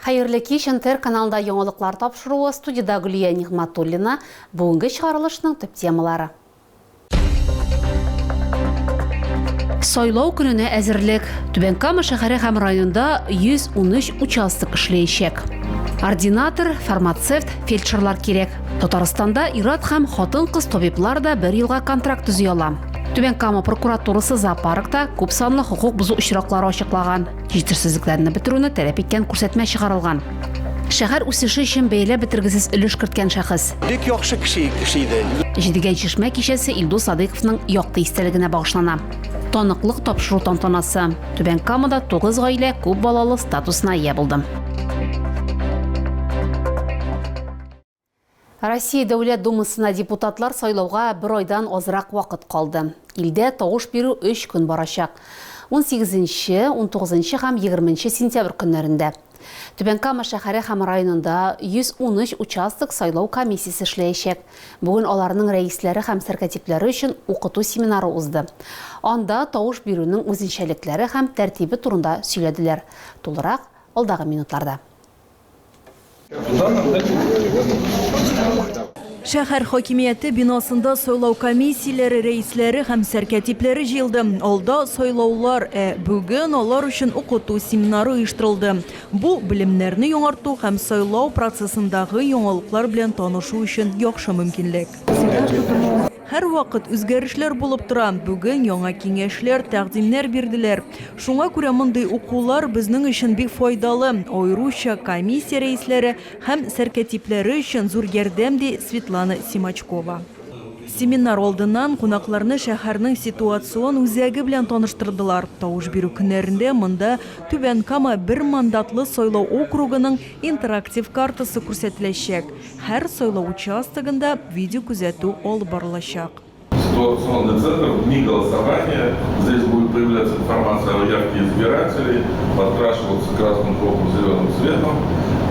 Хәерле кич, НТР каналында яңалыклар тапшыруы, студиядә Гөлия Нигъмәтуллина. Бүгенге чыгарылышның төп темалары. Сайлау көненә әзерлек. Түбән Кама шәһәре һәм районында 113 участок эшләячәк. Ординатор, фармацевт, фельдшерлар кирәк. Татарстанда ир-ат һәм хатын-кыз табиблар да бер елга контракт төзи ала. Түбән Кама прокуратурасы зоопаркта күп санлы хокук бозу очраклары ачыклаган. Җитешсезлекләрне бетерүне таләп иткән күрсәтмә чыгарылган. Шәһәр үсеше өчен бәяләп бетергесез өлеш керткән шәхес. Бик яхшы кеше, кеше иде. Җидегән чишмә кичәсе Илдус Садыйковның якты истәлегенә багышлана. Таныклык тапшыру тантанасы. Түбән Камада 9 гаилә күп балалы статусына ия булды. Россия Дәүләт Думасына депутатлар сайлауга бер айдан азрак вакыт калды. Илдә тавыш бирү өч көн барачак. 18-нче, 19-нчы һәм 20-нче сентябрь көннәрендә. Түбән Кама шәһәре һәм районында 113 участок сайлау комиссиясе эшләячәк. Бүген аларның рәисләре һәм сәркатипләре өчен укыту семинары узды. Анда тавыш бирүнең үзенчәлекләре һәм тәртибе турында сөйләделәр. Тулырак, алдагы минутларда. Шәһәр хакимияте бинасында сайлау комиссияләре рәисләре һәм сәркәтипләре җыелды. Алда сайлаулар, ә бүген алар өчен укыту семинары оештырылды. Бу, белемнәрне яңарту һәм сайлау процессындагы яңалыклар белән танышу өчен яхшы мөмкинлек. Һәрвакыт үзгәрешләр булып тора. Бүген яңа киңәшләр, тәкъдимнәр бирделәр. Шуңа күрә мондый укулар безнең өчен бик файдалы, аеруча комиссия рәисләре һәм сәркәтипләре өчен зур ярдәм, ди Светлана Симачкова. Семинар алдыннан кунакларны шәһәрнең ситуацион үзәге белән таныштырдылар. Тавыш бирү көннәрендә монда Түбән Кама бер мандатлы сайлау округының интерактив картасы күрсәтеләчәк. Һәр сайлау участогында видеокүзәтү алып барылачак. Ситуационный центр в дни голосования. Здесь будет появляться информация о явке избирателей, подкрашиваться красным, желтым, зеленым цветом.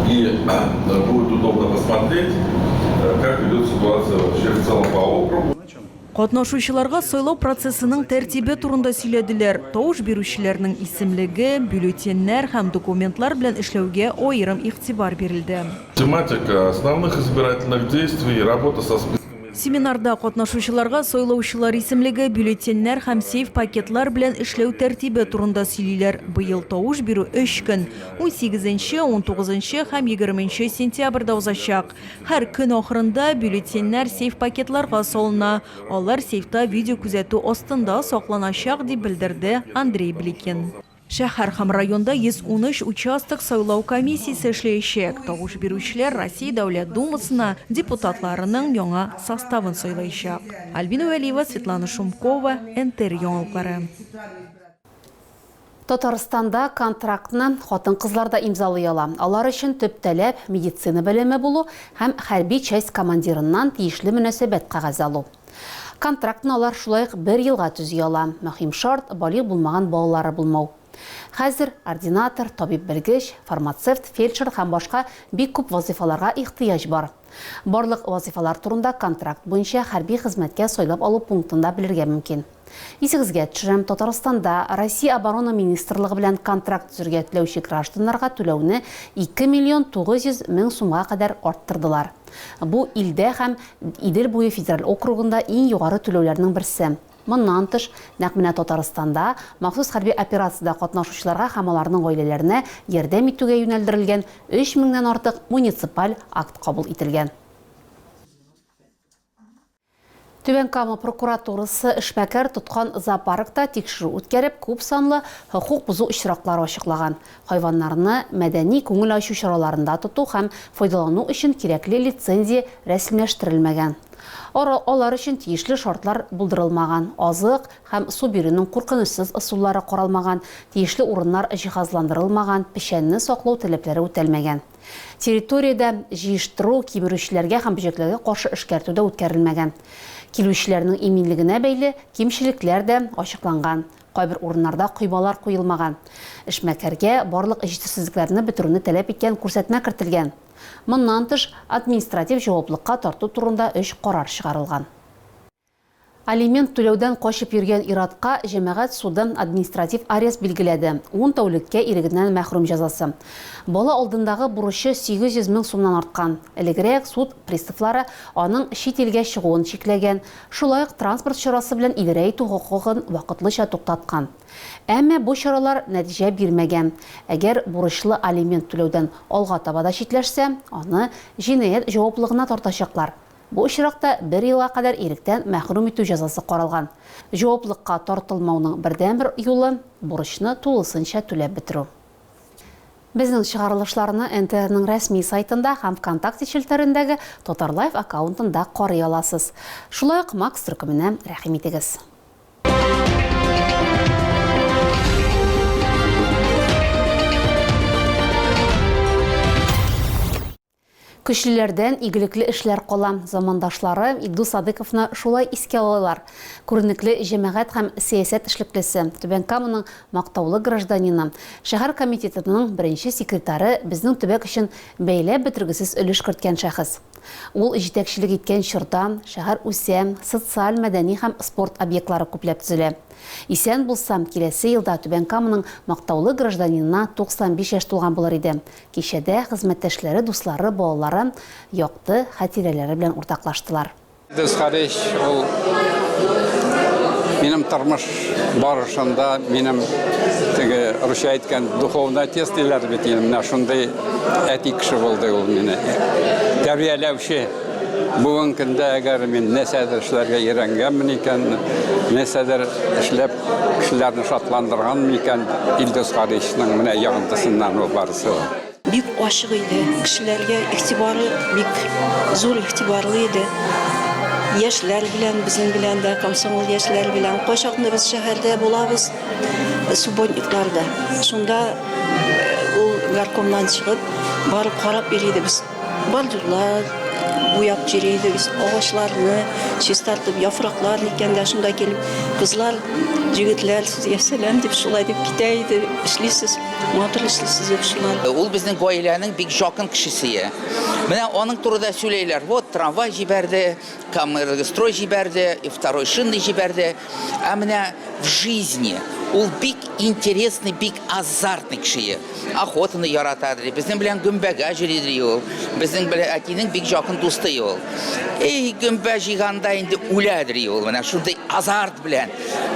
И будет удобно посмотреть, как идет ситуация вообще в целом по округу. Катнашучыларга сайлау процессының тәртибе турында сөйләделәр, тавыш бирүчеләрнең исемлеге, бюллетеньнәр һәм документлар белән эшләүгә аерым игътибар бирелде. Тематика основных избирательных действий, работа со списками. Семинарда катнашучыларга сайлаучылар исемлеге, бюллетеньнәр һәм сейф-пакетлар белән эшләү тәртибе турында сөйлиләр. Быел тавыш бирү өч көн, унсигезенче, унтугызынчы һәм егерменче сентябрьдә узачак. Һәр көн ахырында бюллетеньнәр сейф-пакетларга салына, алар сейфта видеокүзәтү астында сакланачак, дип белдерде Андрей Бликин. Шәһәр һәм районда 113 участок сайлау комиссиясе эшләячәк. Тавыш бирүчеләр Россия Дәүләт Думасына депутатларының яңа составын сайлаячак. Альбина Вәлиева, Светлана Шумкова, НТР яңалыклары. Татарстанда контрактны хатын-кызлар да имзалый ала. Алар өчен төп таләп, медицина белеме булу һәм хәрби часть командирыннан тиешле мөнәсәбәт кәгазе алу. Контрактны алар шулай ук бер елга төзи ала. Мөһим шарт, балигъ булмаган балалары булмау. Хәзер ординатор, табиб-белгеч, фармацевт, фельдшер һәм башка бик күп вазыйфаларга ихтыяҗ бар. Барлык вазыйфалар турында контракт буенча хәрби хезмәткә сайлап алу пунктында белергә мөмкин. Исегезгә төшерәм, Татарстанда Россия Оборона министрлыгы белән контракт төзергә теләүче гражданнарга түләүне 2 миллион 900 мең сумга кадәр арттырдылар. Бу илдә һәм Идел буе федераль округында иң югары түләүләрнең берсе. Моннан тыш, нәкъ менә Татарстанда махсус хәрби операциядә катнашучыларга һәм аларның гаиләләренә ярдәм итүгә юнәлдерелгән өч меңнән артык муниципаль акт кабул ителгән. Түбән Кама прокуратурасы эшмәкәр тоткан зоопаркта тикшерү үткәреп, күп санлы хокук бозу очраклары ачыклаган. Хайваннарны мәдәни-күңел ачу чараларында тоту һәм файдалану өчен кирәкле лицензия рәсмиләштерелмәгән. Алар өчен тиешле шартлар булдырылмаган, азык һәм су бирүнең куркынычсыз ысуллары каралмаган, тиешле урыннар җиһазландырылмаган, печәнне саклау таләпләре үтәлмәгән. Территориядә җыештыру, кимерүчеләргә һәм бөҗәкләргә каршы эшкәртү дә үткәрелмәгән. Килүчеләрнең иминлегенә бәйле кимчелекләр дә ачыкланган. Кайбер урыннарда коймалар куелмаган. Эшмәкәргә барлык җитешсезлекләрне бетерүне таләп иткән күрсәтмә кертелгән. Моннан тыш, административ җаваплыкка тарту турында өч карар чыгарылган. Алимент түләүдән качып йөргән ир-атка җәмәгать суды административ арест билгеләде, ун тәүлеккә ирегеннән мәхрүм җәзасы. Бала алдындагы бурычы 800 мең сумнан арткан. Элегрәк суд приставлары аның чит илгә чыгуын чикләгән, шулай ук транспорт чарасы белән идарә итү хокукын вакытлыча туктаткан. Әмма бу чаралар нәтиҗә бирмәгән. Әгәр бурычлы алимент түләүдән алга таба да читләшсә, аны җинаять җаваплылыгына тартачаклар. Бу очракта бер елга кадәр иректән мәхрүм итү җәзасы каралган. Җаваплыкка тартылмауның бердәнбер юлы, бурычны тулысынча түләп бетерү. Безнең чыгарылышларны НТРның рәсми сайтында һәм ВКонтакте челтәрендәге Татарлайф аккаунтында карый аласыз. Шулай ук Макс төркеменә рәхим итегез. Көчлеләрдән игелекле эшләр кала. Замандашлары Илдус Садыйковны шулай искә алалар. Күренекле җәмәгать һәм сәясәт эшлеклесе, Түбән Каманың мактаулы гражданины, шәһәр комитетының беренче секретаре безнең төбәк өчен бәяләп бетергесез өлеш керткән шәхес. Ул җитәкчелек иткән чорда шәһәр үсә, социаль, мәдәни һәм спорт объектлары күпләп төзелә. Исән булса, киләсе елда Түбән Каманың мактаулы гражданинына 95 яшь тулган булыр иде. Кичәдә хезмәттәшләре, дуслары, балалары якты хатирәләре белән уртаклаштылар. Илдус Харич ул минем тормыш барышында минем теге русча әйткән духовный отец диләр бит инде, менә шундый әти кеше булды ул мине тәрбияләүче. Бүгенге көндә әгәр мин нәрсәдер эшләргә өйрәнгәнмен икән, нәрсәдер эшләп Кешеләрне шатландырганмы икән Илдус Харичның менә йогынтысыннан ул барысы. Бик ачык иде, кешеләргә игътибары бик зур игътибарлы иде. Яшьләр белән, безнең белән дә, комсомол яшьләр белән. Кайчакны без шәһәрдә булабыз, субботникларда. Шунда ул горкомнан чыгып, барып карап йөри иде без. Бордюрлар буяп йөри идек, агачларны чистартып, яфраклар ниткәндә шунда килеп, кызлар, җегетләр сезгә сәлам дип шулай дип китә иде. Эшлисез, матур эшлисез дип шулар. Ул безнең гаиләнең бик якын кешесе. Менә аның турында сөйләйләр. Вот трамвай җибәрде, Камэнергострой җибәрде, и второй шинный җибәрде. Ә менә в жизни ул бик интересный, бик азартный кеше. Охотаны ярата, ди. Безнең белән гөмбәгә йөри, ди ул. Безнең белән әтинең бик якын дусты ул. Эй, гөмбә җыйганда инде үлә, ди ул. Менә шундый азарт белән.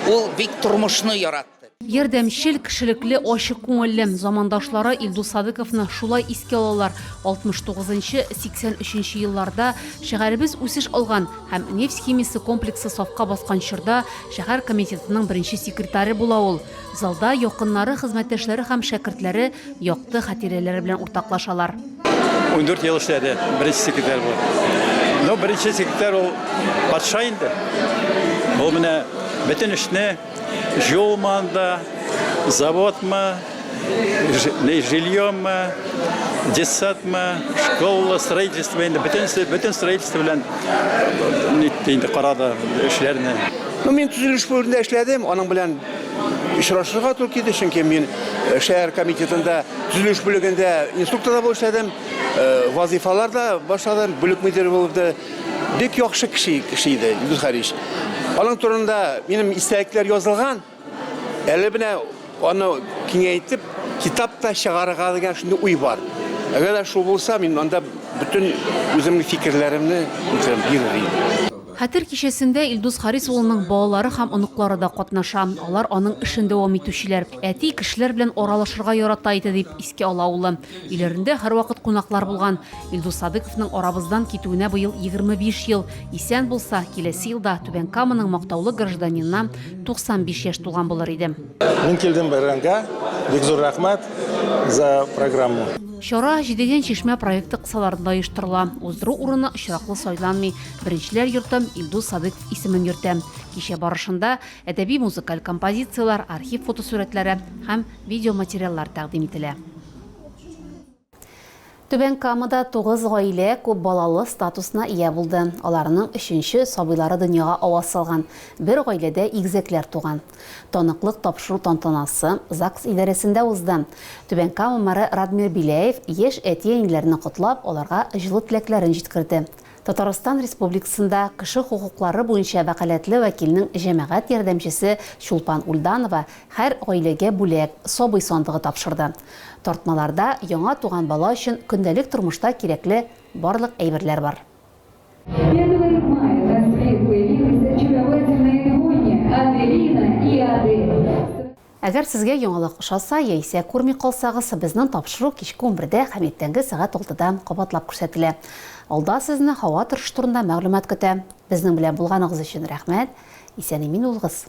Ул бик тормышны яратты. Ярдәмчел, кешелекле, ачык күңелле. Замандашлары Илдус Садыковны шулай искә алалар. 69 нчы, 83 нче елларда шәһәребез үсеш алган һәм нефть химиясе комплексы сафка баскан чорда шәһәр комитетының беренче секретаре була ул. Залда якыннары, хезмәттәшләре һәм шәкертләре якты хатирәләре белән уртаклашалар. 14 ел эшләде беренче секретарь булып. Ну, беренче секретарь ул патша инде. Ул менә бөтен эшне Юлмы анда, заводмы, жильемы, детсадмы, школа, строительство инде бөтен бөтен строительство белән нитте инде карады эшләрне. Ну, мин төзелеш бүлегендә эшләдем, аның белән очрашырга туры килде, чөнки мин э, шәһәр комитетында төзелеш бүлегендә инструктор да булып эшләдем, э, вазифалар да башладым, бүлек мөдире булып да. Бик яхшы кеше, кеше иде Илдус Харич. Аның турында минем истәлекләр язылган. Әле менә аны киңәйтеп, китап та чыгарырга дигән шундый уй бар. Әгәр дә шул булса, мин анда бөтен үземнең фикерләремне бирер идем. Хәтер кичәсендә Илдус Харис улының балалары һәм оныклары да катнаша. Алар аның эшен дәвам итүчеләр. Әти кешеләр белән аралашырга ярата иде, дип искә ала улы. Өйләрендә һәрвакыт кунаклар булган. Илдус Садыковның арабыздан китүенә быел 25 ел. Исән булса, киләсе елда Түбән Каманың мактаулы гражданинына 95 яшь тулган булыр иде. Мин килдем бәйрәмгә. Бик зур рәхмәт за программу. Чара Җидегән чишмә проекты кысаларында оештырыла. Уздыру урыны очраклы сайланмый. Беренчеләр йорты Илдус Садыйков исемен йөртә. Кичә барышында әдәби-музыкаль композицияләр, архив фотосурәтләре һәм видеоматериаллар тәкъдим ителә. Түбән Камада тугыз гаилә күп балалы статусына ия булды. Аларның өченче сабыйлары дөньяга аваз салган, бер гаиләдә игезәкләр туган. Таныклык тапшыру тантанасы ЗАГС идарәсендә узды. Түбән Кама мэры Радмир Беляев яшь әти-әниләрне котлап, аларга җылы теләкләрен җиткерде. Татарстан Республикасында кеше хокуклары буенча вәкаләтле вәкилнең җәмәгать ярдәмчесе Чулпан Ульданова һәр гаиләгә бүләк, сабый сандыгы тапшырды. Тартмаларда яңа туган бала өчен көндәлек тормышта кирәкле барлык әйберләр бар. Первое мая на свет появилась очаровательная двойня Аделина и Адель. Әгәр сезгә яңалык ошаса яисә күрми калсагыз, безнең тапшыру кичке унбердә һәм иртәнге сәгать алтыда кабатлап күрсәтелә. Алда сезне һава торышы турында мәгълүмат көтә. Безнең белән булганыгыз өчен рәхмәт. Исән-имин булыгыз!